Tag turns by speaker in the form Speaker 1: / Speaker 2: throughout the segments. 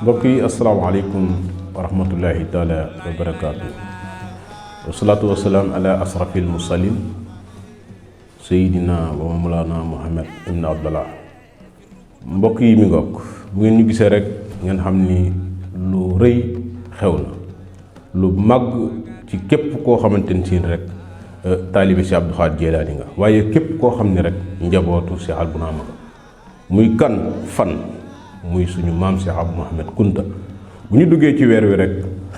Speaker 1: mbokk yi asalaamaaleykum wa rahmatullahi taala wa barakaatu. wasalaatu wasalaam ala asrafil mursalin sayidina wa mawlana muhammad ibn abdallah. mbokk yi mi ngoog bu ngeen ñu gisee rek ngeen xam ni lu rëy xew na, lu màgg ci képp koo xamante ni si rek taalibe si Abdou Khadre Djeylani nga, waaye képp koo xam ne rek njabootu Cheikh Al Bounama nga. muy kan fan muy suñu maam Cheikh Abou Mouhamed Kounta. bu ñu duggee ci weer wi rek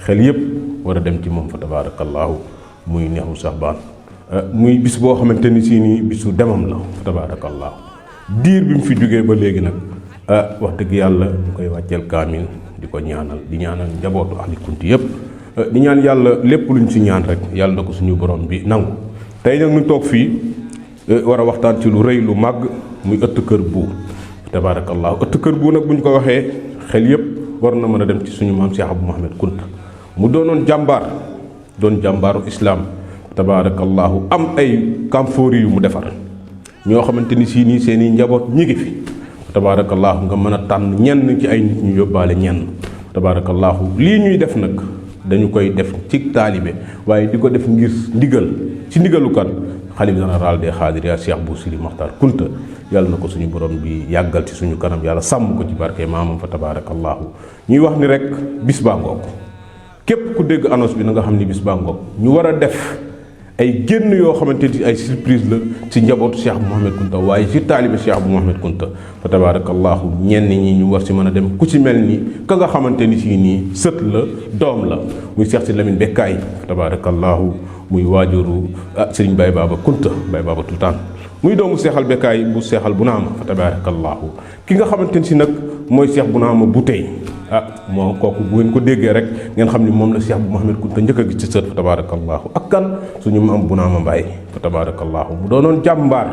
Speaker 1: xel yépp war a dem ci moom fa tabaarakallaahu muy neexu saxbaan, muy bis boo xamante ni si nii bisu demam la fa tabaarakallaahu. diir bi mu fi jógee ba léegi nag wax dëgg yàlla ñu koy wàcceel kaamil di ko ñaanal, di ñaanal njabootu ahli kunti yépp, di ñaan yàlla lépp luñ si ñaan rek yàlla na ko suñu borom bi nangu. tey nag ñu toog fii war a waxtaan ci lu rëy lu màgg muy ëtt kër bu tabaarakallaahu. ëtt kër bu nag bu ñu ko waxee xel yépp war na mën a dem ci suñu maam Cheikh Abou Mouhamed Kounta. mu doonoon jàmbaar, doon jàmbaaru islaam tabaarakallaahu. am ay kamfoori yu mu defar ñoo xamante ni si nii seeni njaboot ñi ngi fi tabaarakallaahu. nga mën a tànn ñenn ci ay nit ñu yóbbaale ñenn tabaarakallaahu. lii ñuy def nag dañu koy def ci taalibe, waaye di ko def ngir ndigal, ci ndigalu kan xalifa général des Xaadiriya Cheikh Bou Sidi Mokhtar Kounta. yàlla na ko suñu borom bi yàggal ci suñu kanam, yàlla sàmm ko ci barke maamam fa tabaarakallaahu. ñuy wax ni rek bis baa ngoog, képp ku dégg annonce bi na nga xam ni bis baa ngoog. ñu war a def ay génn yoo xamante ni ay surprise la ci njabootu Cheikh Abou Mouhamed Kounta, waaye ci taalibe Cheikh Abou Mouhamed Kounta fa tabaarakallaahu. ñenn ñi ñu war si mën a dem ku ci mel ni ka nga xamante ni si nii sët la, doom la, muy Cheikh Si Lamine Bekkaay fa tabaarakallaahu. muy waajuru Serigne Baye Baba Kounta, Baye Baba Tutaan, muy doomu Seexal Bekkaay bu Seexal Bounama fa tabaarakallaahu. ki nga xamante ni si nag mooy Cheikh Bounama bu tey moo kooku bu ngeen ko déggee rek ngeen xam ni moom la Cheikh Abou Mouhamed Kounta njëkk a gis ci sët fa tabaarakallaahu. ak kan suñu maam Bounama Mbaye fa tabaarakallaahu. mu doonoon jàmbaar,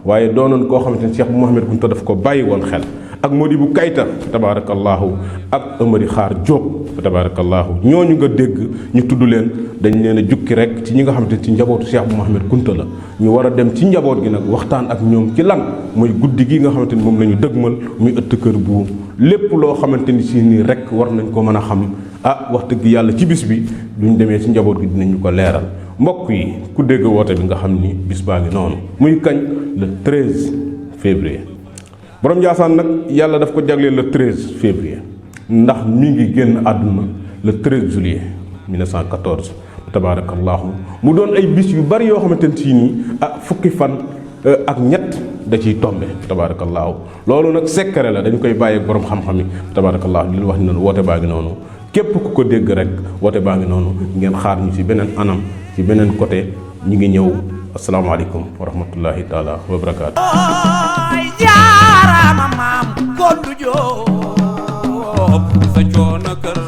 Speaker 1: waaye doonoon koo xamante ni Cheikh Abou Mouhamed Kounta daf ko bàyyi woon xel. ak Modibu Kayta fa tabaarakallaahu, ak Amari Xaar Jóob fa tabaarakallaahu. ñooñu nga dégg ñu tudd leen dañ leen a jukki rek ci ñi nga xamante ni ci njabootu Cheikh Abou Mouhamed Kounta la. ñu war a dem ci njaboot gi nag waxtaan ak ñoom ci lan mooy guddi gi nga xamante ni moom la ñu dëgmal muy ëtt kër bu. lépp loo xamante ni si nii rek war nañ ko mën a xam wax dëgg yàlla ci bis bi duñ demee ci njaboot gi dinañu ko leeral. mbokk yi ku dégg woote bi nga xam ni bis baa ngi noonu muy kañ le 13 février. borom Ndiassane nag yàlla daf ko jagleel le 13 février ndax mi ngi génn àdduna le 13 juillet 1914 tabaarakallaahu. mu doon ay bis yu bari yoo xamante ne si nii fukki fan ak ñett da ciy tombe tabaarakallaahu. loolu nag secret la, dañu koy bàyyi ak borom xam-xam yi tabaarakallaahu. li ñu wax ni noonu woote baa ngi noonu, képp ku ko dégg rek woote baa ngi noonu. ngeen xaar ñu ci beneen anam, ci beneen côté ñi ngi ñëw. asalaamaaleykum wa rahmatullahi taala wa barakaatu.
Speaker 2: jaaraama maam Koddu Joob sa coono kër